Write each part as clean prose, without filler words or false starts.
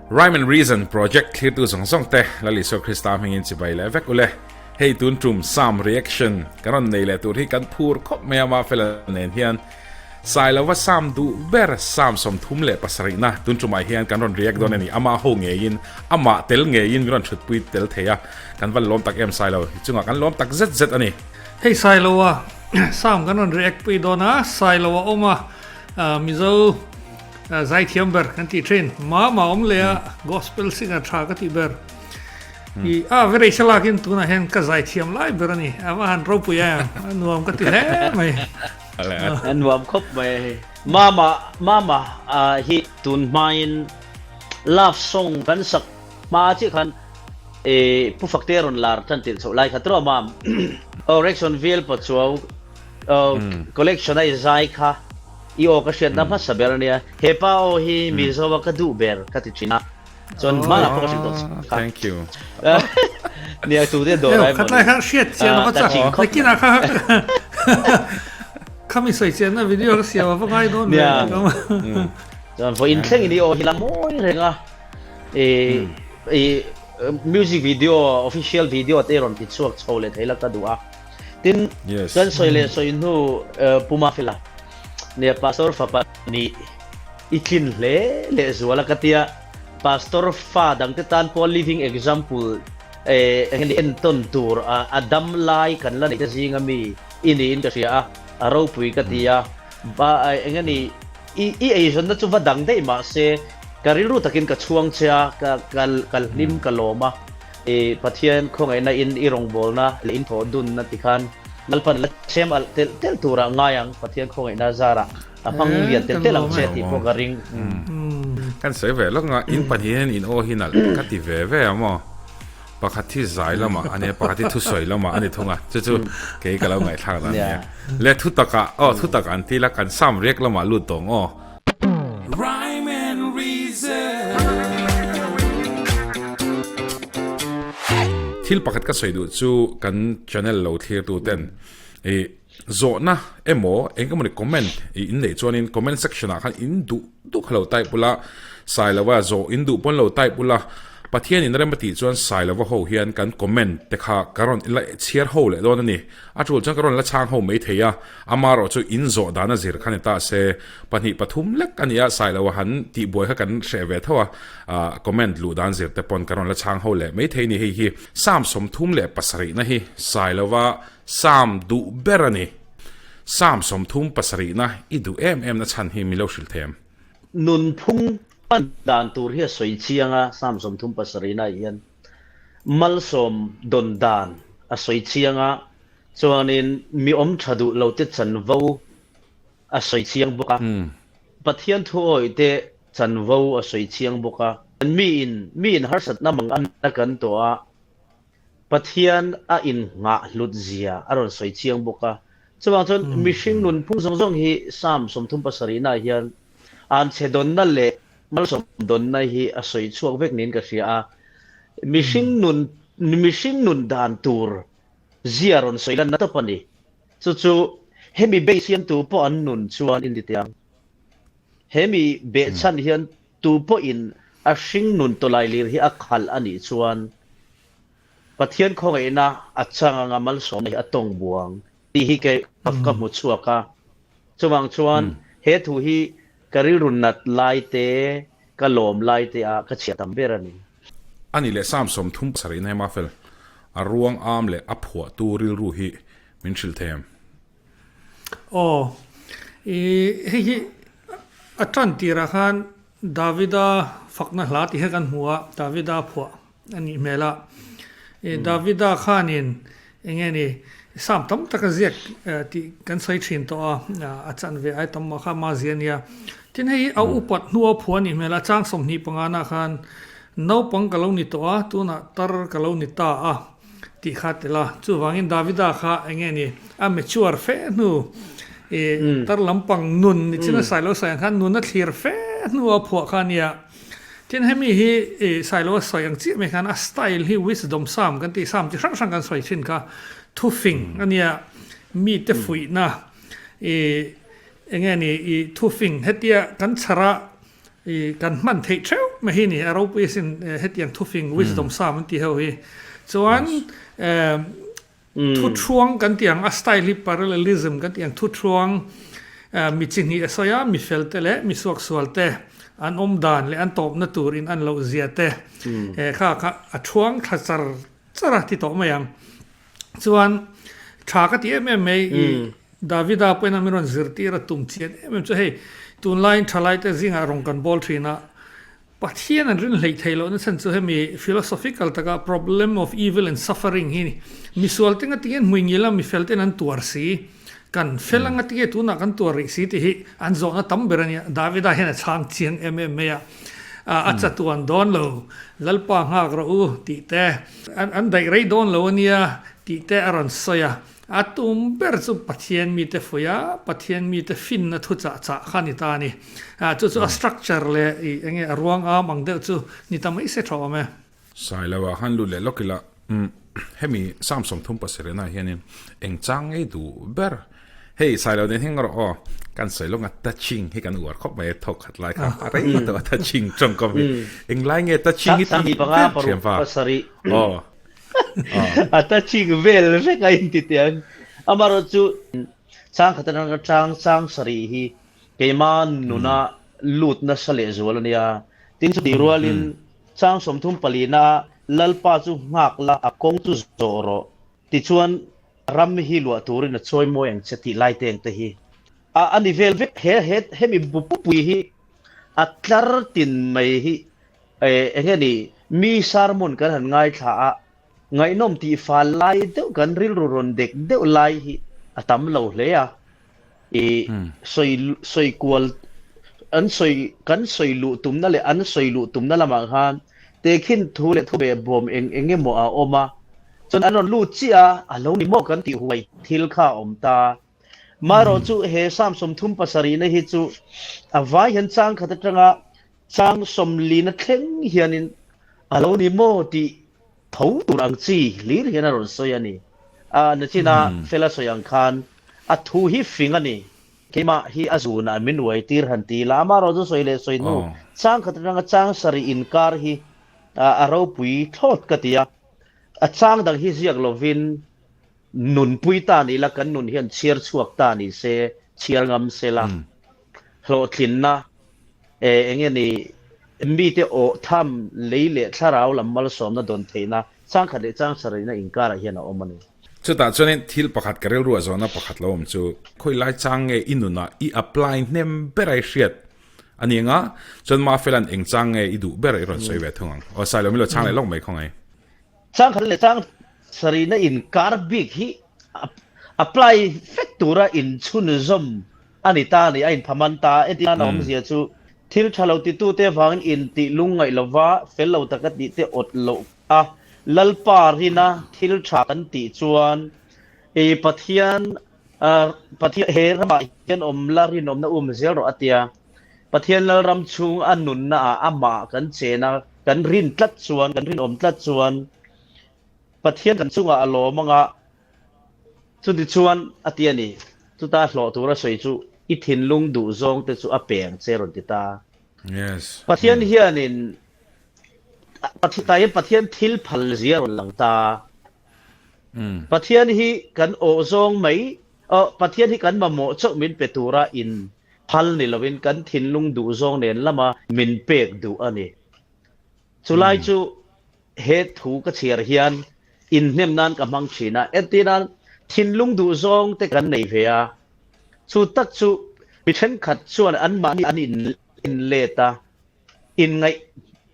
Rhyme and Reason Project thlirtu zawng zawng te Lal Isua Krista hmingin chibai leh vek ule. Hei tun tum Psalm reaction kan rawn nei leh tur hi kan phur khawp mai a Mafela nen hian Sailova Psalm duh ber Psalm 37na tun tumah hian kan rawn react dawn a ni. Ama ho ngeiin amah tel ngeiin min rawn thutpui tel thei a, kan van lawm tak em Sailo hi chungah kan lawm tak zet zet a ni. Hei Sailoa Psalm kan rawn react pui dawn a, Sailoa awm a Mizo Zaithiam ber kan tih thin. Mama awm leh a gospel singer tha ka tih ber. I a verei thlalak in tunah hian ka zaithiam lai ber a ni. A va han ropui em. A nuam ka ti hle mai. A nuam khawp mai hei. Mama mama hi tun hmain love song kan sak hma chiah khan i Pu Fakte rawn lar tan tirh chhoh lai kha tawh mam. Aw Rection Vil Pachuau collection a i zai kha i aw ka hriatna hmasa ber ania. He pa aw hi Mizo a ka duh ber ka ti thin a. Chuan hmanah pawh ka hrilh tawh che kha. Thank you. Nia tu te dawr ai Khatlai kha hriat chian a va chak. Nakinah kha khami sawi chianna video ka siam a va ngai dawn ve. Nia. Chuan vawiin thlengin i aw hi la mawi reng a. I i music video official video te rawn ti chhuak chho leh thei la ka duh a. Tin kan sawi leh sawi hnu Puma Fela nia Pastor fapa nih i tlin hle leh zual a ka tia Pastor fa dangte tan pawh living example eng nge entawn tur a dam lai kan la neih te zinga mi i niin ka hria a, a ropui ka ti a, ba eng nge ni i eizawnna chu va dang daih mahse ka rilru takin ka chhuang che a, ka ka hlim ka lawm a. I Pathian khawngaihna in i rawngbawlna leh in thawh dunna ti khan Lalpan la chhem alh telh telh turah ngai ang, Pathian khawngaihna zarah a hmang lian telh telh ang che tih pawh ka ring. Kan sawi ve lawk nga, in pahnih hian in aw hi nalh ka ti ve ve a maw? Pakhat hi zai lamah a nia, pakhat hi thusawi lamah a ni thung a, chu chu kei ka lo ngaihthlak dan a nia. Le thutakah aw thutak an ti la, kan sam riak lamah lut tawng aw. Rhyme and reason. Thil pakhat ka sawi duh chu kan channel lo thlir tu ten i zawhna emaw eng emawni comment i in neih chuanin comment section ah khan in duh duh kha lo type ula Sailova zawh in duh pawn lo type ula Pathian in rem a tih chuan Sailova ho hian kan comment te kha ka rawn la chhiar ho leh dawn a ni. A tul chuan ka rawn la chhang ho mai thei a, amarawh chu in zawh dan a zir kha ni ta se, pahnih pathum lek a nia, Sailoa han tih buai kha kan hreh ve tho a, ah comment luh dan zir te pawn ka rawn la chhang ho leh mai thei ni hei hi. Psalm 37 na hi Sailoa Psalm duh ber a ni. Psalm 37 na i duh em em na chhan hi min lo hrilh thei em? Nunphung hman dan tur hi a sawi chiang a, Psalm 37 na hian. Malsawm dawn dan a sawi chiang a, chuanin mi awm tha duh lo te chanvo a sawi chiang bawk a, Pathian thuawih te chanvo a sawi chiang bawk a. Mi in mi in harsatna mang a kan tawh a, Pathian a innghah hlut zia a rawn sawi chiang bawk a. Chuvang chuan mihring nunphung zawng zawng hi Psalm 37 nah hian anchhe dawnna leh Malsawm dawnna hi a sawi chhuak vek niin ka hria a, mihring nun mihring nun dan tur zia rawn sawi lanna tawp a ni. Chu chu hemi base hian tu pawh an nun chuan in ti teh ang. Hemi behchhan hian tu pawhin a hring nun tawlai lir hi a khalh a nih chuan Pathian khawngaihna a chang anga malsawmna hi a tawng buang tih hi kei ka hmu chhuak a. Chuvang chuan he thu hi ka rilru nat lai te, ka lawm lai te ah ka chhiah tam ber a ni. A nih leh Psalm 37 na hi Mafel, a ruang am leh a phuahtu rilru hi min hrilh thei em? Aw, i hei hi a tan tirah khan Davida fakna hla tih kha kan hmu a, Davida phuah a nih hmel a. I Davida khanin eng nge ni Psalm tam tak a ziak tih kan sawi thin tawh a, a chanve ai tam mah kha ama zia a nia. Tin hei hi a upat hnua phuah a nih hmel a, chang 25 na khan naupang ka lo ni tawh a, tunah tar ka lo ni ta a tih kha a tel a. Chuvangin Davida kha eng nge ni a mature fe hnu i tar lampang nun ni chin a sailo sawi ang khan nun a thlir fe hnua phuah kha a nia. Tin hemi hi i Sailoa sawi ang chiah mai khan a style hi wisdom psalm kan tih psalm chi hrang hrang kan sawi thin kha thufing a nia mite fuihna i enge ni i thufing hetia kan chhara i kan hman theih theuh mai hi ni, a ropui asin hetiang thufing wisdom psalm an tih ho hi. Chuan thuthuang kan tih ang, a style hi parallelism kan tih ang, thuthuang mi chi hnih a sawi a, mi fel te leh mi suaksual te an awm dan leh an tawpna tur in an loh zia te kha kha a thuang thla char char a ti tawh mai ang. Chuan tha ka ti em em mai i Davida pawhin a min rawn zirtir a tum chian em em chu hei tunlaiin thalaite zingah rawn kan bawl thin a, Pathian an rin hleih theih lohna chhan chu hemi philosophical taka problem of evil and suffering hi misual te ngatinge an hmuingil a, mifel ten an tuar si, kan fel a ngatinge tunah kan tuar rih si tih hi an zawhna tam ber a nia. Davida hian a chhang chiang em em mai a, a chatuan dawn lo, Lalpa nghak rawh u tih te, an daih rei dawn lo a nia tih te a rawn sawi a. A tum ber chu Pathian mite fuih a, Pathian mite finna thu chah chah kha a ni ta a ni. Chu chu a structure leh i enge a ruang am ang deuh chu ni ta mai se tha awm e. Sailoa khan lut leh lawk ila, hemi Psalm 37 ah hianin eng chang ngei duh ber? Hei Sailo nen hian erawh aw kan sawi lawk a touching hi kan uar khawp mai a thawk khat lai kha a rei tawh a touching tawngkam hi. Englai nge touching hi tih ber thiam va? Aw. A touching vel vek a inti teh ang. Amaherawh chu chang khat atanga chang chang sarih hi keima nuna lut nasa lehzual a nia. Tin chutih rualin chang 34 a Lalpa chu nghak la, a kawng chu zawh rawh. Tichuan ram hi luah turin a chawi mawi ang che tih lai te ang te hi a ni vel vek. He he hemi bu pupui hi a tlar tin mai hi Eng nge ni, mi sermon kan han ngaithla a, ngaihnawm tih fal lai deuh kan rilru rawn dek deuh lai hi a tam lo hle a. I sawi sawi kual an sawi kan sawi luh tumna leh an sawi luh tumna lamah khan tehkhin thu leh thu behbawm eng eng emaw a awm a, chuan an rawn lut chiah a, a lo ni maw kan tih huai thil kha a awm ta. Marawh chu he Psalm 37 hi chu a vai hian chang khat atanga Chang sawmlina thleng hianin a lo ni maw tih tho tur ang chi hlir hian a rawn sawi a ni. A nachina fela sawi ang khan a thu hi fing a ni. Keimah hi a zunah min uai tir han ti ila, amaherawh chu sawi leh sawi hnu chang khat atanga chang sarih inkar hi a ropui thlawt ka ti a. A chang dang hi ziak lovin nunpui ta ni ila, kan nun hian chhiar chhuak ta ni se, chhiar ngam se la, hlawhtlinna eng nge ni mite awh tham lei leh thlarau lam malsawmna dawn theihna chang khat leh chang sarihna inkarah hian a awm a ni. Chutah chuanin thil pakhat ka rilruah zawhna pakhat lo awm chu khawi lai chang nge i nunah i apply hnem ber a i hriat a ni anga chuan Mafelan eng chang nge i duh ber i rawn sawi ve thung ang. Aw Sailo milo chang leh lawk mai khawngaih. Chang khat leh chang sarihna inkar bik hi apply vek tura inchhunzawm A ni ta a ni, a inpha man ta. Entir nan a awmzia chu thil tha lo titute avangin intih lungngaih lova fel lo taka tih te awt loh a, Lalpa rina thil tha kan tih chuan i Pathian Pathian he ramah hian awm la rinawmna um zel rawh a tia. Pathian Lalram chhung a nunna ah amah kan chen a, kan rin tlat chuan, kan rinawm tlat chuan Pathian kan chungah a lawm anga Chutichuan, a ti a ni, chuta hlawh tura sawi chu i thinlung duh zawng te chu a pe ang che rawn ti ta. Yes. Pathian hianin tah hian Pathian thil phal zia rawn lang ta. Pathian hi kan awh zawng mai, aw Pathian hi kan mamawh chauh min pe tura in phal ni lovin kan thinlung duh zawng nen lama min pek duh a ni. Chulai chu He thu ka chhiar hian inhnem nan ka hmang thin a, entir nan thinlung duh zawng te kan nei ve a, chu tak chu mi thenkhat chuan anmahni an inlet a, inngaih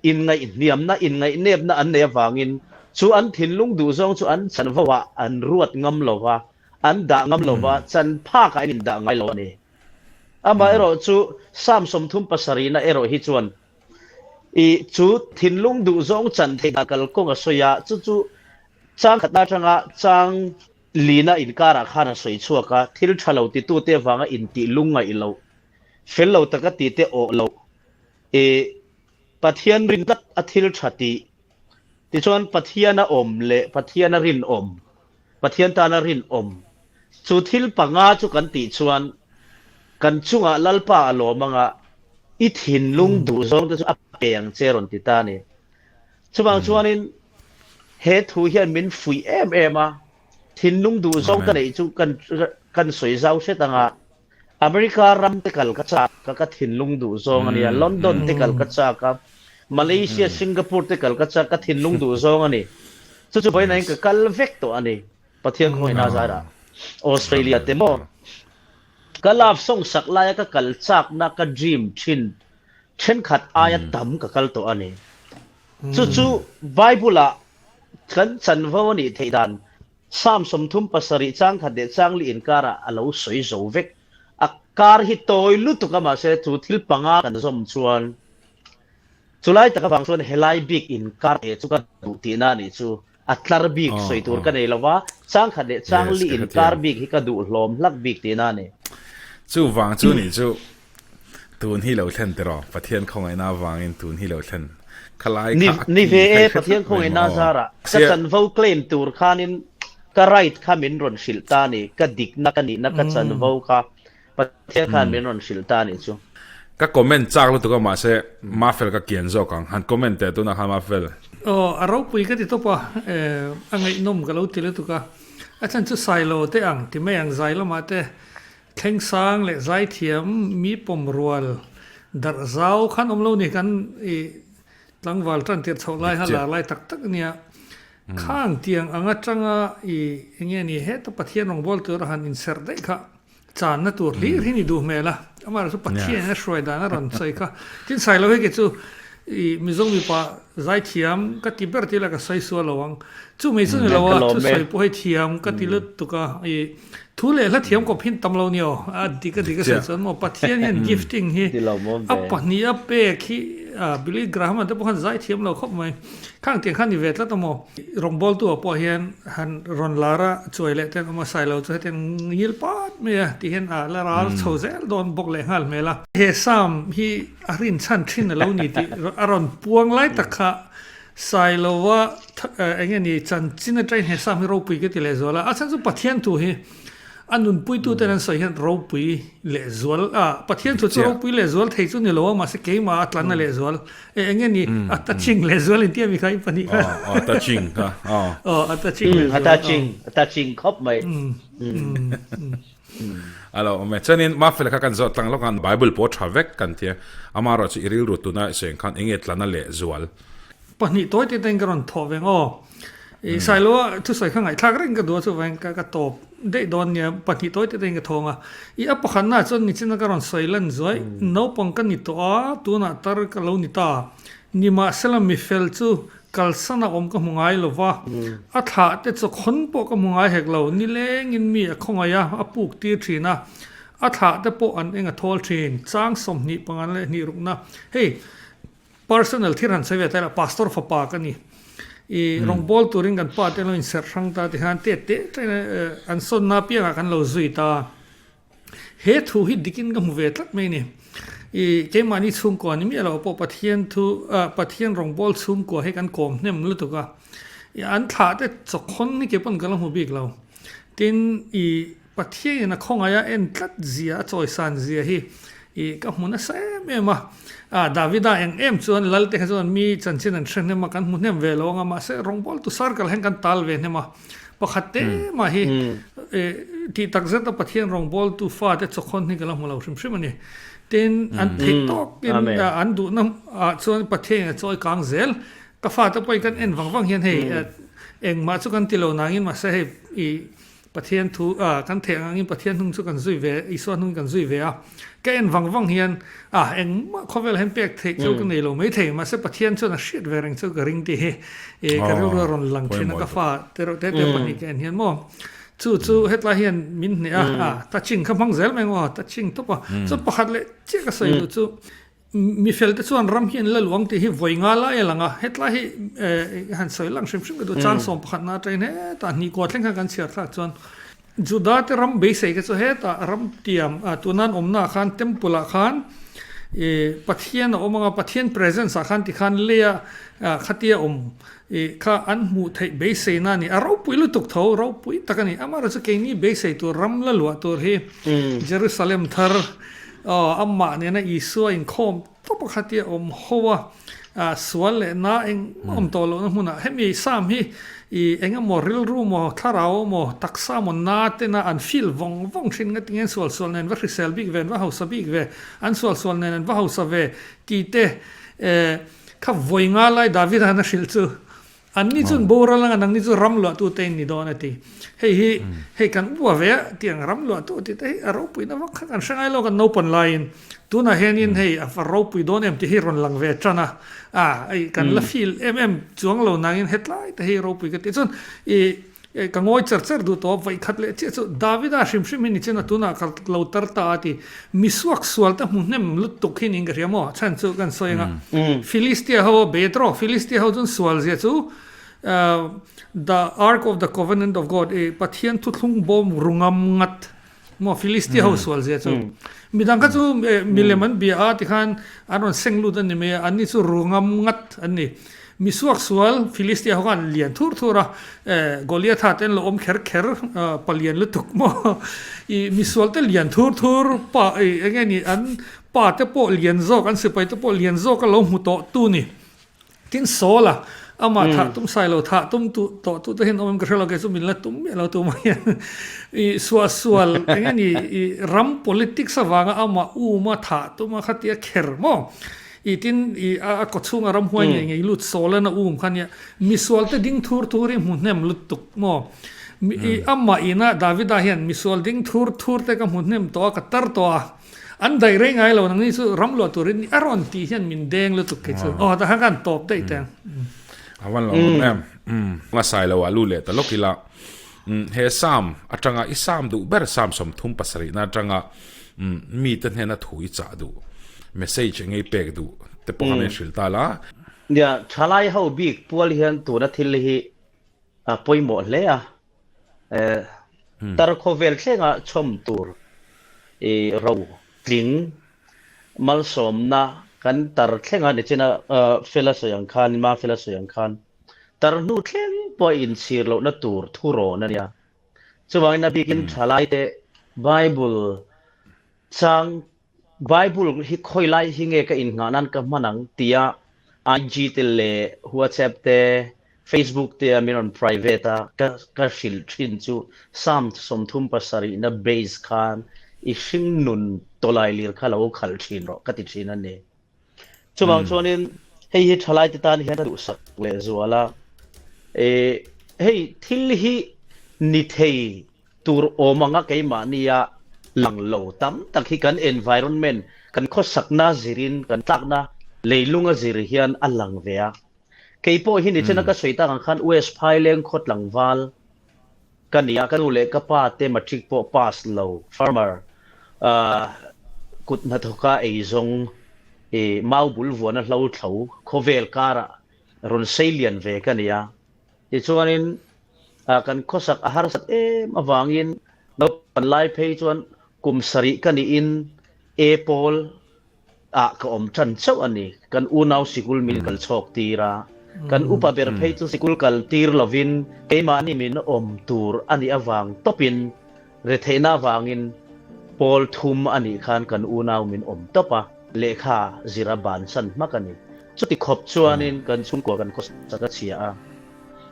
inngaihhniamna, innngaihnepna an nei avangin chu an thinlung duh zawng chu an chanvo ah an ruat ngam lo va, an dah ngam lo va, chan phakah an indah ngai lo a ni. Amaherawhchu Psalm 37 na erawh hi chuan I chu thinlung duh zawng chan theih dah kalkawng a sawi a, chu chu chang khatna atanga chang lina inkarah khan a sawi chhuak a, thil tha lo titute avanga intih lungngaih loh, fel lo taka tite awh loh, i Pathian rin tlat a thil tha tih, tichuan Pathiana awm leh Pathiana rinawm, Pathian tana rinawm, chu thil panga chu kan tih chuan kan chungah Lalpa a lawm anga. I thinlung duh zawng te chu a pe ang che rawn ti ta a ni. Chuvang chuanin he thu hian min fuih em em a, thinlung duh zawng ka neih chu kan kan sawi zau hret ang a, America ram te kal ka chak a, ka thinlung duh zawng a nia, London te kal ka chak a, Malaysia, Singapore te kal ka chak, ka thinlung duh zawng a ni. Chu chu vawiin ka kal vek tawh a ni, Pathian khawngaihna zarah. Australia te maw? Ka love song sak laia ka kal chakna ka dream thin thenkhat aia tam ka kal tawh a ni. Chu chu Bible ah kan chanvo a nih theih dan Psalm 37 changkhat leh changli inkarah a lo sawi zo vek. A kar hi tawi lutuk a mahse chu thil panga kan zawm chuan chulai tak avang chuan helai bik inkar te chu ka duh tihna a nih chu. A tlar bik sawi tur ka nei lo va, changkhat leh changli inkar bik hi ka duh hlawm hlak bik tihna a ni. Chuvang chu nih chu tun hi lo thlen tiraw, Pathian khawngaihna avangin tun hi lo thlen khalai kha a Ni ve e, Pathian khawngaihna zarah ka chanvo claim tur khanin ka right kha min rawn hrilh ta a ni, ka dikna ka nihna ka chanvo kha Pathian khan min rawn hrilh ta a nih chu. Ka comment chak lutuk a mahse Mafel ka kian zawk ang, han comment teh tunah khan Mafel. Aw a ropui ka ti tawp a, a ngaihnawm ka lo ti lutuk a, a chhan chu Sailo te ang ti mai ang zai lamah te thleng sang leh zaithiam mi pawm rual darh zau khan awm lo ni kan i tlangval tan tirh chhoh lai kha lar lai tak tak a nia. Khang tiang ang atanga i enge ni heta Pathian rawngbâwl tur a han inserh daih kha Channa tur hlir hi ni duh hmel a, amaherawhchu Pathian a hruai dan a rawn sawi kha. Tin Sailo hi kei chu i Mizo mipa zaithiam ka ti ber tih lah ka sawi sual lo ang. Chu mai chu ni lo a, thusawi pawh hi thiam ka ti lutuk a, i thu leh hla thiam kawp hin tam lo ni aw, a dik a dik a sawi chuan maw Pathian hian gifting hi a pahnih a pek hi Billy Graham a te pawh khan zaithiam lo khawp mai. Khang tiang khan ni ve tlat a maw? Rawngbawltu ah pawh hian han rawn lar a, chuai leh ten awm a, Sailo chu hetiang ngil pat mai a ti hian a la ral chho zel dawn bawk leh nghal hmel a. He Psalm hi a rinchhan thin a lo ni tih a rawn puang lai tak kha Sailova eng nge ni chanchin atangin he Psalm hi ropui ka ti leh zual a, a chhan chu Pathian thu hi a nunpuitu ten an sawi hian ropui leh zual a, Pathian thu chu ropui leh zual thei chu ni lo a mahse keimah a tlan a leh zual. E enge ni a touching leh zual in tia mi kha i pahnih kha. Aw touching kha. Aw. Aw a touching leh zual. A touching, a touching khawp mai. A lo awm e. Chuanin Mafela kha kan zawh tlang lawk a, Bible pawh tha vek kan tia. Amaherawh chu i rilru tuna i sawi ang khan enge tlana leh zual. Pahnih tawi te ten ka rawn thawh veng aw. I Sailoa thusawi kha ngaihthlak reng ka duh a chuvangin ka ka tawp daih dawn nia pahnih tawi te ten ka thawng a. I a pakhatnaah chuan nichina ka rawn sawi lan zuai naupang ka ni tawh a tunah tar ka lo ni ta. Nimahsela mifel chu kalsana awm ka hmu ngai lo va, a thlah te chaw khawn pawh ka hmu ngai hek lo, nilengin mi a khawngaih a, a puk tir thin a, a thlah te pawh an eng a thawl thin. Chang 20 pangan leh hnih rukna hei Personal thil han sawi ve ta ila, Pastor fapa ka ni. I rawngbâwl turin kan pa te an lo inserh hrang ta tikhan tet teh ṭain an sawnna apiangah kan lo zui ta. He thu hi dikin ka hmu ve tlat mai a ni. I keimahni chhungkua ni miah lo pawh Pathian thu, Pathian rawngbâwl chhungkua hi kan kawm hnem lutuk a. I an thlah te chawkhawn hi kei pawn ka la hmu bik lo. Tin, i Pathianin a khawngaih a en tlat zia, a chawisan zia hi i ka hmu nasa em em a. Ah, Davida eng em chuan Lal te kha chuan mi chanchin an hre hnem a, kan hmu hnem ve lo ang a, mahse rawngbawltu circle hian kan tal ve hnem a. Pakhat te mah hi tih tak zet a Pathian rawngbawltu fate chawkhawn hi ka la hmu lo hrim hrim a ni. Tin, an theih tawkin an duhna ah chuan Pathianin a chawi kang zel. Ka fate pawhin kan en vang vang hian hei engmah chu kan ti lo nangin mahse hei i Pathian thu a kan theih ang angin Pathian hnung chu kan zui ve, Isua hnung kan zui ve a. Ka en vang vang hian a engmah khawvel hian pek theih chu ka nei lo mai thei, mahse Pathian chuan a hriat ve reng chu ka ring tih hi i ka rilru a rawn lang thin a ka fa te reuh te te pahnih ka en hian maw. Chu chu hetlai hian min hneh a, a touching kha hmang zel mai ang aw, touching tawp a. Chuan pakhat leh chiah ka sawi duh chu Mi felte chuan ram hi an la luang tih hi vawi nga lai a lang a, hetlai hi han sawi lang hrim hrim ka duh. Chang sawm pakhatna atangin hetah hnih kua thleng khan kan chhiar thlak chuan Juda te ram beisei kha chu hetah ram tiam tuna an awmnaah khan temple ah khan Pathian a awm ang a, Pathian presence ah khan tikhan leia khatia awm kha an hmuh theih beiseina a ni. A ropui lutuk tho, ropui tak a ni. Amaherawhchu keini beisei tur ram la luah tur hi Jerusalem thar Aw, amah nena Isua inkhawm tawp a khatia awm ho a, sual leh na eng awm tawh lohna hmunah hemi Sam hi i eng emaw rilru maw thlarau emaw taksa maw na tena an feel vawng vawng thin nga tinge an sual sual nen va hrisel bik ve an va hausa bik ve an sual sual nen an va hausa ve tih te kha vawi nga lai David a han a hrilh chu Anni chuan boral anga nangni chu ram luahtu te in ni dawn a ti. Hei hi hei kan ua ve a tiang ram luahtu tih te hi a ropuina vak kha kan hre ngai lo kan naupan laiin tunah hianin hei a va ropui dawn em tih hi rawn lang ve tan a, a hei kan la feel em em chuang lo nangin hetlai te hi ropui ka ti. Chuan i ka ngawi cher cher duh tawh a vawikhat leh chiah chu Davida hrim hrim hi ni chin a tunah ka lo tar ta a ti. Misuak sual te hmu hnem lutuk hi niin ka hria maw? Chhan chu kan sawi anga Philistia ho a bei tawh Philistia ho chuan sual zia chu The Ark of the Covenant of God i Pathian thuthlung bawm rungam ngat maw Philistia ho sual zia chu midang kha chu milem an bia a tikhan an rawn seng lut a ni mai a anni chu rungam ngat an ni. Misuak sual Philistia ho khan lian thur thur a, Goliatha te an lo awm kher kher palian lutuk maw? I misual te lian thur thur pa i eng nge ni an pa te pawh lian zawk an sipai te pawh lian zawk a lo hmu tawh tu ni. Tin Saul a amah thah tum sai lo thah tum tu tawh tu te hian awm em ka hre lo kei chu min la tum miah lo tu mai hian i suahsual eng nge ni i ram politics avanga amah um a thah tum a khatia kher maw? I tin i a kaw chhunga ramhuai ngei ngei lut sawl a um kha nia. Misual te ding thur thur hi hmu hnem lutuk maw? I amah ina Davida hian misual ding thur thur te ka hmu hnem tawh a, ka tar tawh a. An daih rei ngai lo nangni chu ram luah turin ni a rawn tih hian min deng lutuk kei chu. Aw tah khan ka han tawp daih teh ang. A van lo awm em. Nga sai lo ah lu leh ta lawk ila. He Psalm atanga i Psalm duh ber Psalm 37 na atanga mite hnena thu i chah duh, message eng i pek duh te pawh kha min hrilh ta la. Nia, thalai ho bik pual hian tuna thil hi a pawimawh hle a, tar khawvel thlenga chhawm tur i ro tling malsawmna kan tar thlenga nichina Fela sawi ang khan, Ma Fela sawi ang khan Tar hnu thleng pawh inchhir lohna tur thurawn a nia. Chuvangin a bikin thalaite Bible chang Bible hi khawi lai hi nge ka innghah nan ka hman ang tia IG te leh WhatsApp te Facebook te a min rawn private a ka ka hrilh thin chu Psalm 37 na base khan i hringnun tawlailir kha lo khalh thin rawh ka ti thin a ni. Chuvang chuanin hei hi thalaite tan hian a duhsak leh zual a, hei thil hi ni thei tur awm anga keimahnia lang lo tam tak hi kan environment, kan khawsakna zirin, kan tlakna leilunga zir hian a lang ve a. Kei pawh hi nichina ka sawi tak ang khan West Phaileng khaw tlangval Ka ni a, ka nu leh ka pa te matric pawh pass lo, farmer, kut hnathawka eizawng, i mau bul vuana hlo thlo khawvel karah rawn sei lian ve ka ni a. Tichuanin kan khawsak a harsat em avangin naupan lai phei chuan kum sarih ka nihin A pawl ah ka awm tan chauh a ni. Kan unau sikul min kal chhawk tir a, kan upa ber phei chu sikul kal tir lovin keimahni min awm tur a nih avang tawpin retheihna avangin pawl thum a nih khan kan unau min awm tawp a, lehkha zir a bansan hmak a ni. Chuti khawp chuanin kan chhungkua kan khawsak a chhia a,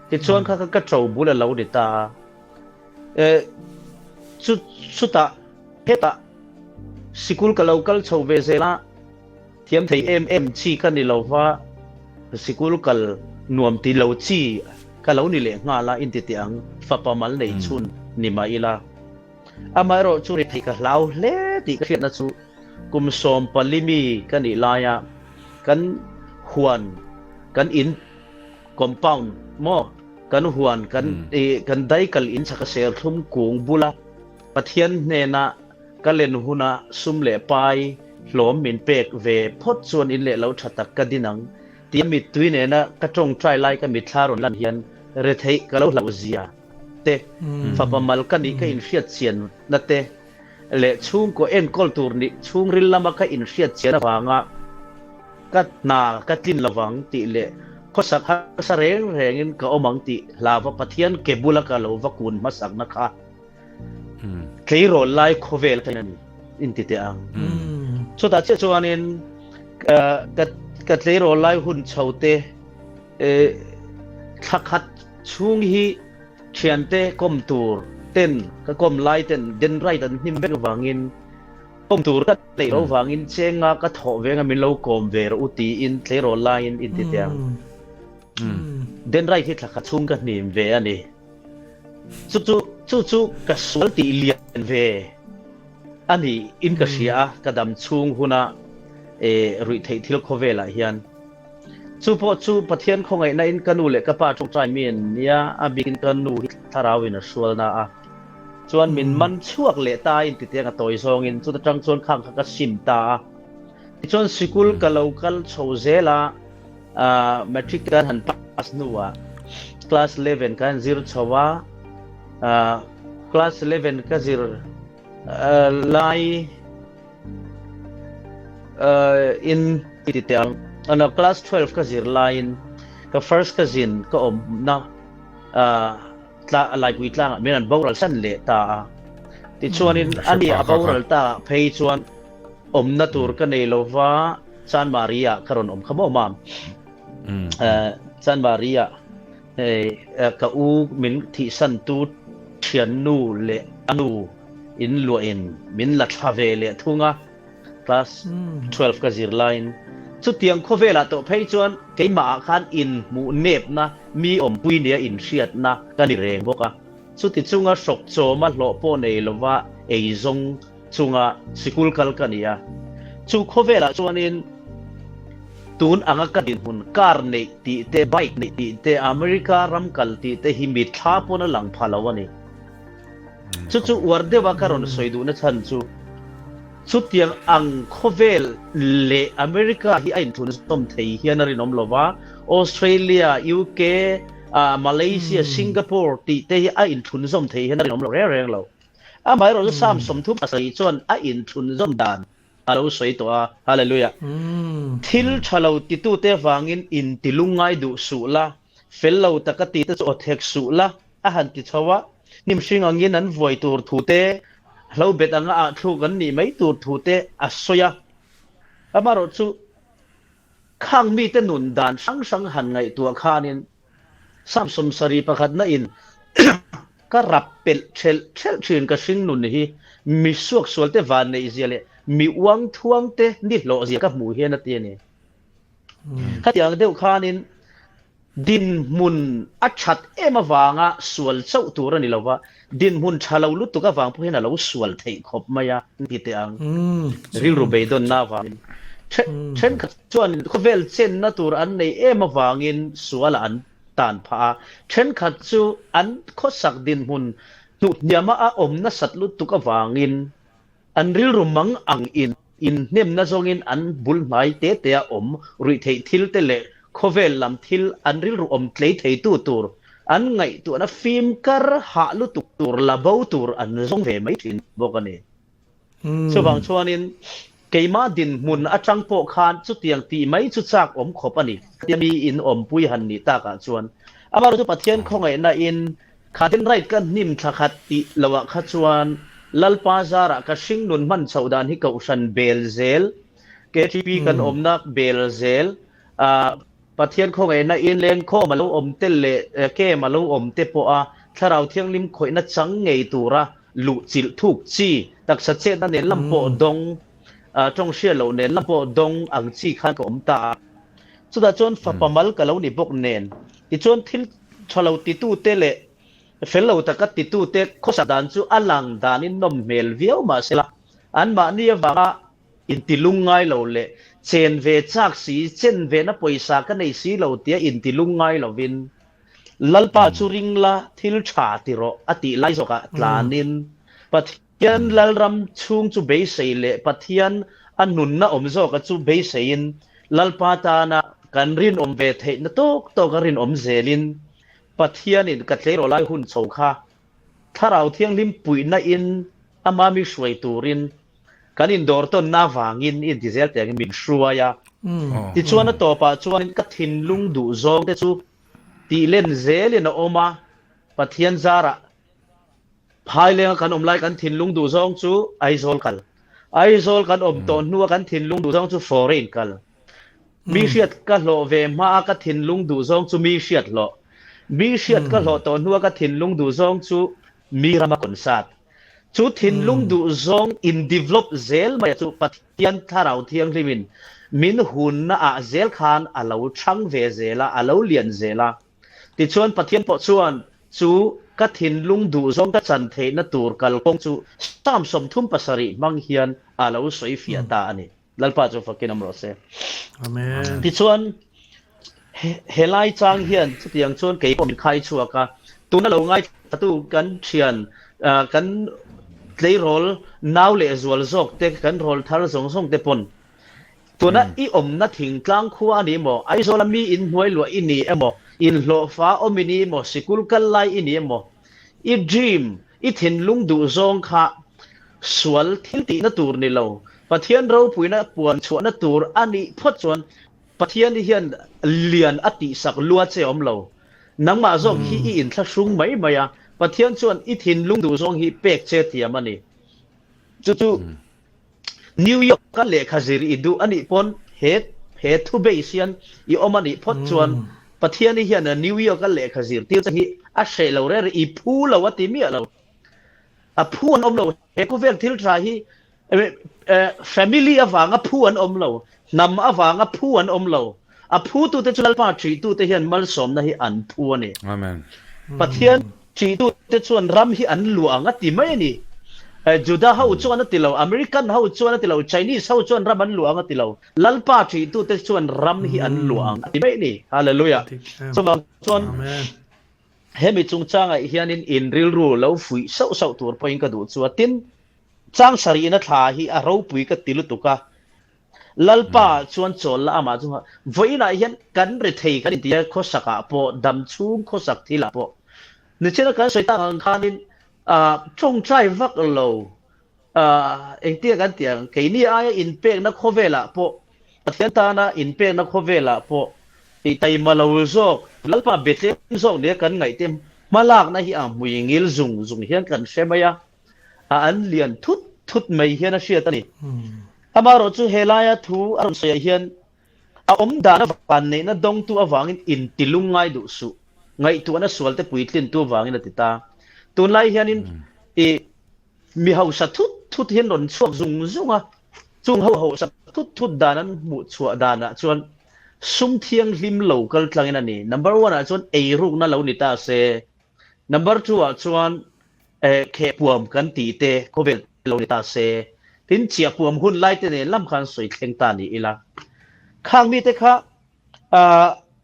tichuan kha ka ṭo bul a lo ni ta a, chu chutah hetah sikul ka lo kal chho ve zel a, thiam thei em em chi ka ni lo va, sikul kal nuam ti lo chi ka lo ni leh nghal a, inti teh ang, fapa mal nei chhun ni mah ila. Amaherawh chu ri theih ka hlau hle tih ka hriatna chu kum 14 mi ka nih laia kan huan kan in compound maw kan huan kan kan daikal in chhaka serthlum kung bula Pathian hnena ka len huna sum leh pai hlawm min pek ve phawt chuan in leh lo tha tak ka din ang tia mittui nena ka tawngtai lai ka mitthla rawn lan hian retheih ka lo hlauh zia te, fapa mal ka nih ka inhriat chian na te leh chhungkaw enkawl tur nih chhungril lama ka inhriat chian avanga ka hna ka tlin lovang tih leh khawsak harsa reng rengin ka awm ang tih hlava Pathian ke bula ka lo va kun hmasakna kha tleirawl lai khawvel atangin a ni inti teh ang. Chutah chiah chuanin. Ka ka tleirawl lai hun chho te thla khat chhung hi thiante kawm tur ten ka kawm lai ten dendrite an hnim vek avangin kawm tur ka neih loh vangin chenga ka thawh venga min lo kawm ve rawh u tiin tleirawl laiin inti teh ang. Dendrite hi thla khat chhung ka hnim ve a ni. Chu chu chu chu ka sual tih lian ve. A ni in ka hria a, ka dam chhung huna ruih theih thil khawvelah hian. Chu pawh chu Pathian khawngaihna in ka nu leh ka pa tawngtai mi an nia, a bikin ka nu hi thlarau in a hrual na a. Chuan min man chhuak leh ta a inti teng a tawi zawngin chuta tang chuan khang kha ka sim ta a. Tichuan sikul ka lo kal chho zel a, matric kan han pass hnuah class eleven ka han zir chho a, class eleven ka zir lai in ti teh ang ano class 12 ka zir laiin ka first cousin ka awmna tla laipui tlangah min an boral san leh ta a tichuanin ani a boral ta phei chuan awmna tur ka nei lova Chanmari ah ka rawn awm kha maw mam Chanmari ah Hei ka u min thihsan tu thiannu leh a nu in luahin min la thla ve leh thung a, class 12 ka zir laiin. Chutiang khawvelah tawh phei chuan keimahah khan inhmuh nepna, mi awmpui nia inhriatna ka ni reng bawk a. Chuti chunga hrawk chawma hlawh pawh nei lova eizawng chunga sikul kal ka ni a. Chu khawvelah chuanin tun anga ka dinhmun car neih tih te, bike neih tih te, America ram kal tih te hi mitthla pawn a lang pha lo a ni. Chu chu uar deuha ka rawn sawi duhna chhan chu chutiang ang khawvel leh America hi a inthlunzawm thei hian a rinawm lo va, Australia, UK, Malaysia, Singapore tih te hi a inthlunzawm thei hian a rinawm lo reng reng lo. Amaherawhchu chu Psalm 37 chuan a inthlunzawm dan a lo sawi tawh a, Hallelujah! Thil tha lo titute avangin inti lungngai duh suh la, fel lo taka tite chu awthek suh la, a han ti chho a. Hnim hring angin an vuai tur thute, hlo bet anga ah thluk an nih mai tur thute a sawi a. Amaherawhchu khang mite nun dan hrang hrang han ngaihtuah khanin Psalm 71 pakhatna in Ka rap pelh thelh thelh thin ka hring nun hi mi suaksual te van neih zia leh mi uang thuang te ni hlawh zia ka hmuh hian a ti a ni. Khatiang deuh khanin dinhmun a that em avanga sual chauh tur a ni lova, dinhmun tha lo lutuk avang pawh hian a lo sual theih khawp mai a ti teh ang. Rilru beidawnna avangin thenkhat chuan khawvel chenna tur an neih em avangin sualah an tan phah a, thenkhat chu an khawsak dinhmun hnuhhniama a awm nasat lutuk avangin an rilru mang ang in inhnemna zawngin an bul hnai te te a awm ruihtheih thil te leh khawvel lam thil an rilru awm tlei theitu tur an ngaihtuahna fim kar hah lutuk tur la bo tur an zawng ve mai thin bawk a ni. Chuvang chuanin keimah dinhmun atang pawh khan chutiang tih mai chu chak awm khawp a ni. Khatia mi in awmpui han nih takah chuan amaherawh chu Pathian khawngaihna in kha den right ka hnim thla khat tih loah kha chuan Lalpa zarah ka hringnun hman chhoh dan hi kohhran bel zel, KTP kan awmna bel zel, Pathian khawngaihna in lengkhawm a lo awm te leh kem a lo awm te pawh a Thlarau Thianghlim khawihna chang ngei tura luh chilh thuk chi, taksa chetna nen lam pawh dawng, tawng hriat loh nen lam pawh dawng ang chi khan ka awm ta a. Chutah chuan fapa mal ka lo ni bawk nen, tichuan thil tha lo titute leh fel lo taka titute khawsak dan chu a lang danin nawm hmel viau mahsela anmahni avanga Inti lungngai lo leh chen ve chak si, chen vena pawisa ka nei si lo tia inti lungngai lovin Lalpa chu ring la, thil tha ti rawh a tih lai zawkah tlanin Pathian Lalram chhung chu beisei leh Pathian a nunna awm zawka chu beiseiin Lalpa tana kan rinawm ve theihna tawk tawka rinawm zelin Pathianin ka tleirawl lai hun chho kha Thlarau Thianghlim puihna in ama mi hruai turin Kan indawr tawnna avangin i inti zel teh angin min hruai a. Tichuan a tawpah chuan ka thinlung duh zawng te chu tih len zelin a awm a, Pathian zarah phailenga kan awm lai kan thinlung duh zawng chu Aizawl kal, Aizawl kan awm tawh hnua kan thinlung duh zawng chu foreign kal. Mi hriat ka hlawh ve hma a ka thinlung duh zawng chu mi hriat hlawh. Mi hriat ka hlawh tawh hnua ka thinlung duh zawng chu mi rama concert. Chu thinlung duh zawng in develop zel mai chu Pathian Thlarau Thianghlimin min hunna ah zel khan a lo thang ve zel a, a lo lian zel a. Tichuan Pathian pawh chuan chu ka thinlung duh zawng ka chan theihna tur kalkawng chu Psalm 37 hmang hian a lo sawi fiah ta a ni. Lalpa chu fakin awm rawh se. Amen. Tichuan helai chang hian chutiang chuan kei pawh min khai chhuak a, tuna lo ngaithlatu kan thian kan tleirawl nau leh zual zawk te kan rawl thar zawng zawng te pawn tuna i awmna thingtlang khua a ni maw, Aizawla mi inhnuai luah i ni emaw, inhlawhfa awm i ni emaw, sikul kal lai i ni emaw, i dream, i thinlung duh zawng kha sual thil tihna tur ni lo, Pathian ropuina puan chhuahna tur a nih phawt chuan Pathian hian lian a tihsak lua che awm lo. Nangmah zawk hi i inthlahrung mai mai a, Pathian chuan i thinlung duh zawng hi pek che thiam a ni. Chu chu New York-a lehkha zir i duh a nih pawn he he thu base hian i awm a nih phawt chuan Pathian hian New York-a lehkha zir tir che hi a hreh lo reng reng, i phu lo a ti miah lo. A phu an awm lo. He khawvel thil tha hi family avanga phu an awm lo, hnam avanga phu an awm lo. A phutute chu Lalpa ṭihtute hian malsawmna hi an phu a ni. Amen. Pathian ṭihtute chuan ram hi an luah ang a ti mai a ni. Juda ho chuan a ti lo, American ho chuan a ti lo, Chinese ho chuan ram an luah ang a ti lo. Lalpa ṭihtute chuan ram hi an luah ang a ti mai a ni. Hallelujah. Chuvang chuan Hemi chungchangah hianin in rilru lo fuih sauh sauh tur pawhin ka duh chu a. Tin, chang sarihna thla hi a ropui ka ti lutuk a. Lalpa chuan chawl la amah chu vawiinah hian kan rethei kan inti a, khawsakah pawh, dam chhung khawsak thilah pawh. Nichina kan sawi tak ang khanin tawngtai vak lo Engtia kan tih ang, keini aia inpekna khawvelah pawh, Pathian tana inpekna khawvelah pawh tih taima lo zawk, Lalpa Bethlehem zawk nia kan ngaihte hmalakna hi a hmui ngil zung zung hian kan hre mai a, a an lian thut thut mai hian a hriat a ni. Amaherawh chu helaia thu a rawn sawiah hian a awm dana vanneihna dawngtu avangin intilung ngai duh suh, ngaihtuahna sualte puitlintu avangin a ti ta. Tunlai hianin i Mi hausa thut thut hian rawn chhuak zung zung a, chung ho hausa thut thut dan an hmuh chhuah danah chuan sum thianghlim lo kal tlangin a ni. Number one ah chuan eirukna lo ni ta se, number two ah chuan khehpuam kan tih te khawvel te lo ni ta se, tin chiahpuam hun lai te nen lam khan sawi thleng ta ni ila. Khang mite kha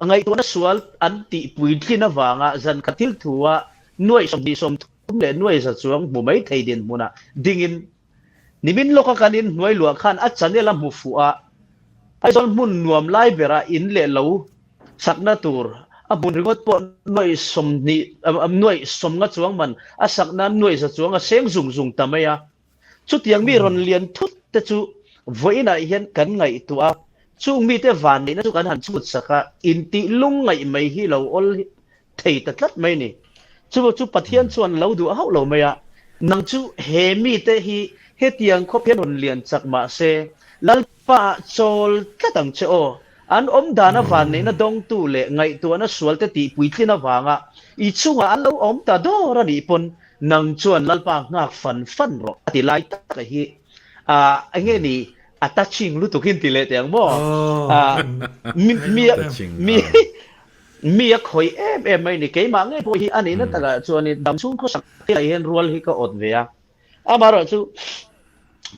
Ngaihtuahna sual an tihpuitlin avanga zan khat thil thua nuaih 23 leh nuaih za chuang hmu mai thei dinhmunah dingin nimin lawka kan inhnuai luah khan a channel a hmu fuh a, Aizawl hmun nuam lai bera in leh lo sakna tur a hmun ringawt pawh nuaih 20 nuaih 50 chuang man a sakna nuaih za chuang a seng zung zung ta mai a. Chutiang mi rawn lian thut te chu vawiinah hian kan ngaihtuah a, chung mite vanneihna chu kan han chhut sak a, intih lungngaih mai hi lo awl thei ta tlat mai a ni. Chu chu Pathian chuan lo duh hauh lo mai a, nang chu he mite hi hetiang khawp hian rawn lian chak mah se, Lalpa ah chawl tlat ang che aw. An awm dana vanneihna dawngtu leh ngaihtuahna sualte tihpuitlin avanga i chungah an lo awm ta dawr a nih pawn Nang chuan Lalpa nghak fan fan rawh a ti lai tak a hi eng nge ni a touching lutuk in ti leh teh ang maw mi mi mi mi a khawih em em mai ni keimah ngei pawh hi a nihna takah chuan in dam chhung khawsak te ah hian rual hi ka awt ve a amaherawh chu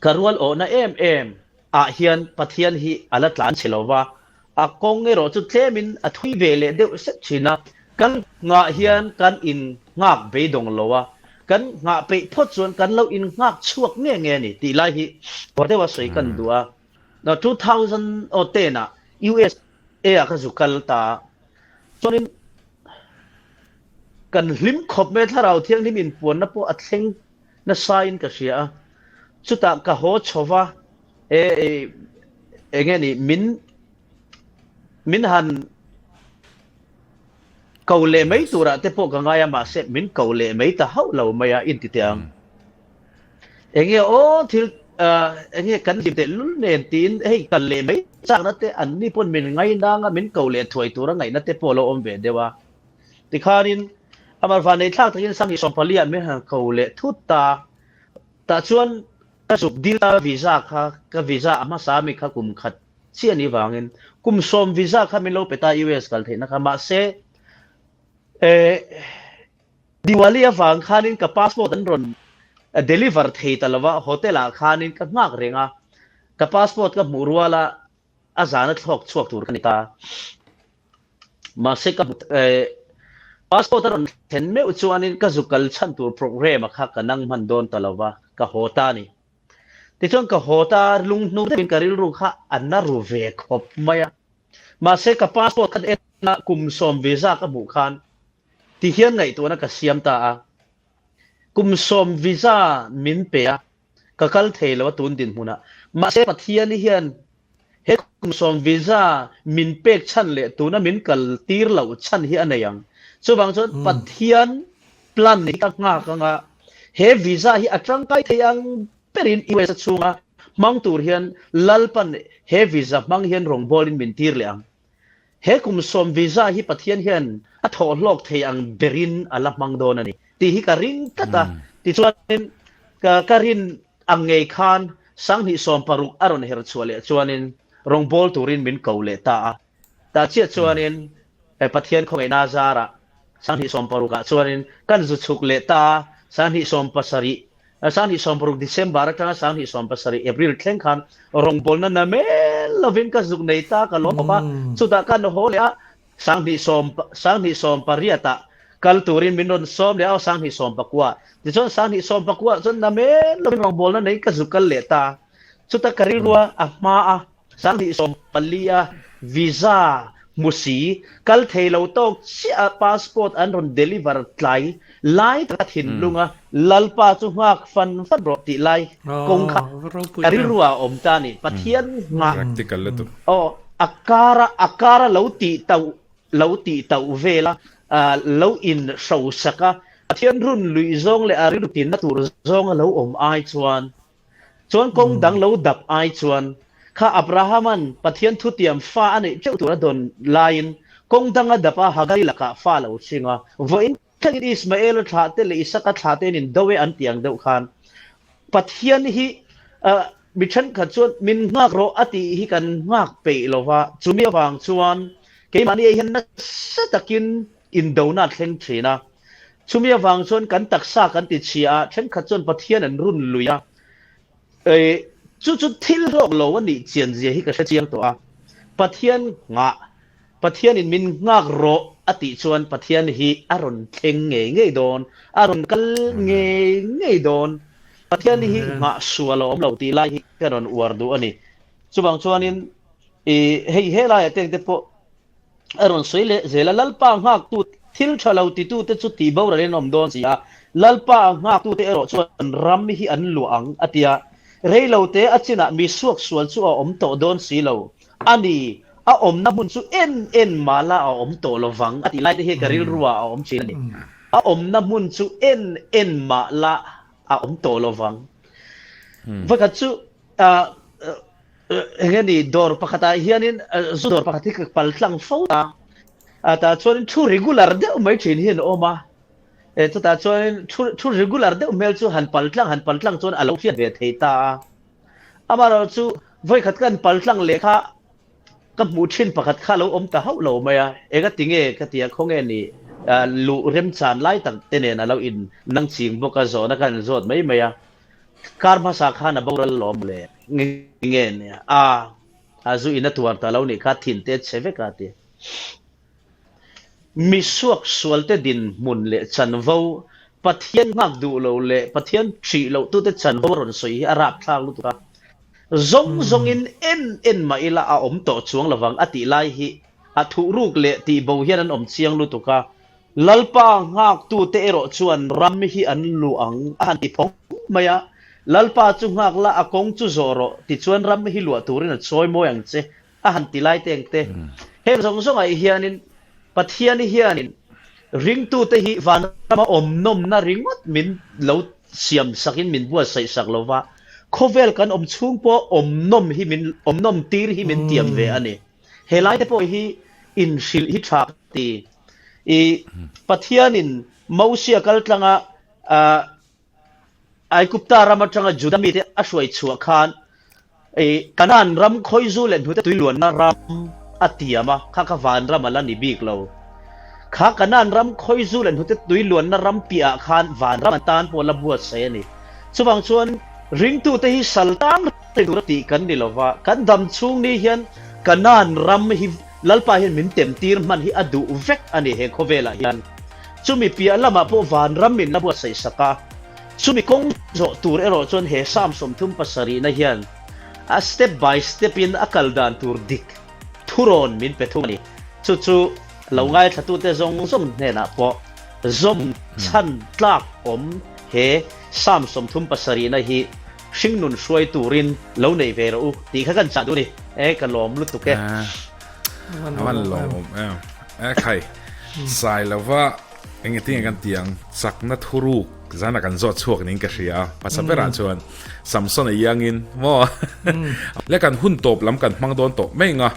ka rual awhna em em ah hian Pathian hi a la tlan chhe lo va, a kawng erawh chu tlemin a thui ve leh deuh sek thin a. Kan nghah hian kan in nghak beidawng lo a, kan nghah peih phawt chuan kan lo in nghak chhuak nge nge a ni tih lai hi kawr deuha sawi kan duh a. 2010 ah USA ah ka zu kal ta a, chuanin kan hlim khawp mai a, Thlarau Thianghlim inpuanna pawh a thleng nasa in ka hria a, chutah ka haw chho va, e eng nge ni min min han ko leh mai turah te pawh ka ngai a, mahse min ko leh mai ta hauh lo mai a inti teh ang. Eng nge aw thil. Enge kan hlim teh lul nen tiin hei kal leh mai chakna te an ni pawn min ngainang a, min ko leh thuai tura ngaihna te pawh a lo awm ve deuh a. Tikhanin amah vanei thlak takin Sanghnih Sawmpali ah min han ko leh thut ta. Tah chuan ka zuk dil ta visa kha, ka visa a hmasa ami kha kum khat chiah ni vangin kum sawm visa kha min lo pe ta US kal theihna kha mahse eh Diwali avang khanin ka passport an rawn deliver thei ta lova, hotel ah khanin ka nghak reng a, ka passport ka hmuh rual a, a zana thlawk chhuak tur ka ni ta. Mahse ka hmu passport a rawn thlen meuh chuanin ka zu kal chhan tur programme a kha ka nang hman dawn ta lova, ka haw ta a ni. Tichuan ka haw ta lunghnur deuhin ka rilru kha a na ru ve khawp mai a. Mahse ka passport kha en a kum sawm visa ka hmuh khan Ti hian ngaihtuahna ka siam ta a, kum sawm visa min pe a, ka kal thei lo a tun dinhmunah. Mahse Pathian hian he kum sawm visa min pek chhan leh tuna min kal tir loh chhan hi a nei ang. Chuvang chuan Pathian plan hi ka nghak ang a, he visa hi a tangkai thei ang berin US a chhunga hmang tur hian Lalpan he visa hmang hian rawngbawlin min tir leh ang. He kum sawm visa hi Pathian hian a thawh hlawk thei ang berin a la hmang dawn a ni tih hi ka ring tlat a. Tichuanin ka ka rin ang ngei khan Sanghnih 16 a rawn her chhuah leh chuanin rawngbâwl turin min ko leh ta a. Tah chiah chuanin Pathian khawngaihna zarah Sanghnih 16 ah chuanin kan zu chhuk leh ta a, Sanghnih 17 2016 December atanga 2017 April thleng khan rawngbawlna na mel lovin ka zuk nei ta ka lawm khawp a, chutah ka haw leh a, 2018 ah kal turin min rawn sawm leh a, 2019 tichuan 2019 chuan na mel lovin rawngbawlna nei ka zuk kal leh ta, chutah ka rilrua a hma a. 2014 a visa hmu si, kal thei lo tawk chiah a passport an rawn deliver tlai lai taka thinlung a Lalpa chu nghak fan fan rawh tih lai kawng kha ka rilru ah a awm ta a ni. Pathian nghah aw a kar a a kar a lo tih tauh lo tih tauh vel a lo in hrosak a Pathian run luih zawng leh a rilru tinna tur zawng a lo awm ai chuan Chuan kawng dang lo dap ai chuan, kha Abrahama'n Pathian thutiam fa a neih teuh tur a dawn laiin kawng dang a dap a, Hagari lakah fa a lo hring a. Vawiin thlengin Ismaela thlahte leh Isaka thlahte in indo e an tih ang deuh khan Pathian hi mi thenkhat chuan min nghak rawh a tih hi kan nghak peih lo va, chumi avang chuan keimahni ah hian nasa takin indona a thleng thin a. Chumi avang chuan kan taksa kan ti chhia a, thenkhat chuan Pathian an run lui a. E, chu chu thil hlawk lo a nih chian zia hi ka hre chiang tawh a. Pathian nghah, Pathianin min nghak rawh a tih chuan Pathian hi a rawn thleng ngei ngei dawn, a rawn kal ngei ngei dawn. Pathian hi nghah sual a awm lo tih lai hi ka rawn uar duh a ni. Chuvang chuanin i hei helaiah tengte pawh A rawn sawi leh zel a, Lalpa nghaktu thil tha lo titute chu tih boral in awm dawn si a, Lalpa nghaktute erawh chuan ram hi an luah ang, a ti a. Rei lo te a chinah mi suaksual chu a awm tawh dawn si lo. A ni, a awmna hmun chu en en mahla a awm tawh lo vang, a tih lai te hi ka rilruah a awm thin a ni. A awmna hmun chu en en mahla a awm tawh lo vang. Vawikhat chu Eng nge ni, dawr pakhatah hianin zu dawr pakhat hi ka pal tlang fo ta. Tah chuanin thu regular deuh mai thin hi an awm a. Chutah chuanin thu thu regular deuh hmel chu han pal tlang han pal tlang chuan a lo hriat ve thei ta a. Amaherawhchu vawikhat ka han pal tlang leh kha ka hmuh thin pakhat kha a lo awm ta hauh lo mai a. Enga ti nge ka ti a, khawnge ni luh remchan lai tak te nen a lo in nang ching bawk a, zawhna khan an zawt mai mai a. Kar hmasa khan a boral lawm le. Nge nge nia a a zu in a tuar ta lo nih kha thin te chhe vek a ti. Mi suak sual te dinhmun leh chanvo Pathian nghak duh lo leh Pathian ṭih loh tute chanvo a rawn sawi hi a rapthlak lutuk a. Zawng zawngin en en mah ila a awm tawh chuang lovang a tih lai hi a thuhruk leh tihbo hian an awm chiang lutuk a. Lalpa nghaktute erawh chuan ram hi an luh ang a han ti phawng mai a, Lalpa chu nghak la, a kawng chu zawh rawh, tichuan ram hi luah turin a chawi mawi ang che a han ti lai teng te. Heng zawng zawngah hianin Pathian hianin ringtute hi vanrama awm nawmna ringawt min lo siam sakin min buatsaih sak lo va. Khawvel kan awm chhung pawh awm nawm hi min awm nawm tir hi min tiam ve a ni. He lai te pawh hi inhrilh hi tha ka ti. I Pathianin Mosia kal tlanga Aigupta ram atanga Juda mite a hruai chhuah khan Kanaan ram khawizu leh hnute tui luanna ram a tiam a, kha kha vanram a la ni bik lo. Kha Kanaan ram khawizu leh hnute tui luanna ram piahah khan vanram an tan pawh la buatsaih a ni. Chuvang chuan ringtute hi sal tang reng tura tih kan ni lo va, kan dam chhung ni hian Kanaan ram hi Lalpa hian min temtir hman hi a duh vek a ni he khawvelah hian. Chumi piah lamah pawh vanram min la buatsaih sak a, chumi kawng zawh tur erawh chuan he Psalm 37 na hian a step by step in a kal dan tur dik thurawn min pe thung a ni. Chu chu lo ngaithlatute zawng zawng hnenah pawh zawm chhan tlak awm he Psalm 37 na hi hringnun hruai turin lo nei ve rawh u tih kha kan chah duh a ni. E ka lawm lutuk e. A van lawm em. E khai sai lova enge tinge kan tiang chakna thuruk zana kan zawt chhuak ning ka hria hmasa berah chuan Samson a iangin maw le kan hun tawp lam kan hmang dawn tawh mai anga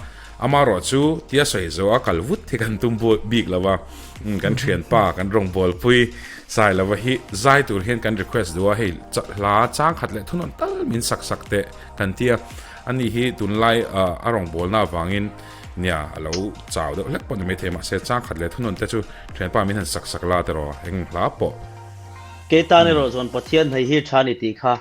amarawh chu tia sawi zo a kal vut hi kan tum bik lova kan thianpa kan rawngbawlpui sai lova hi zai tur hian kan request duh a hei hla chang khat leh thunawn tal min sak sak teh kan tia ani hi tunlai a rawngbawlna avangin Nia, a lo chau deuh hlek pawh ni maithei mahse chang khat leh thunawn te chu thianpa min han sak sak la tiraw eng hla pawh. Kei tan erawh chuan Pathian hei hi tha ni tih kha.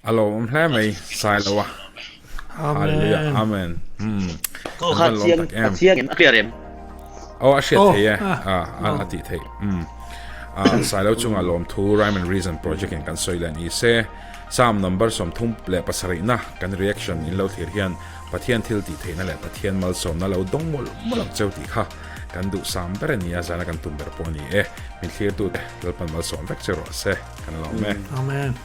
A lawmawm hle mai Sailoa. Hallelujah. Amen. Hmm. Ko kha chiang a chiang em a clear em. Oh a hriat thei e. A a ti thei. Hmm. A Sailo chunga lawm thu Rhyme and Reason project in kan sawi leh ni se. Psalm number 37 na kan reaction in lo thlir hian Pathian thil tih theihna leh Pathian malsawmna lo dawng mawlh mawlh ang cheu tih kha kan duh sam ber a ni a, zana kan tum ber pawh a ni e. Min thlirtute Lalpan malsawm vek che rawh se. Kan lawm e. Amen.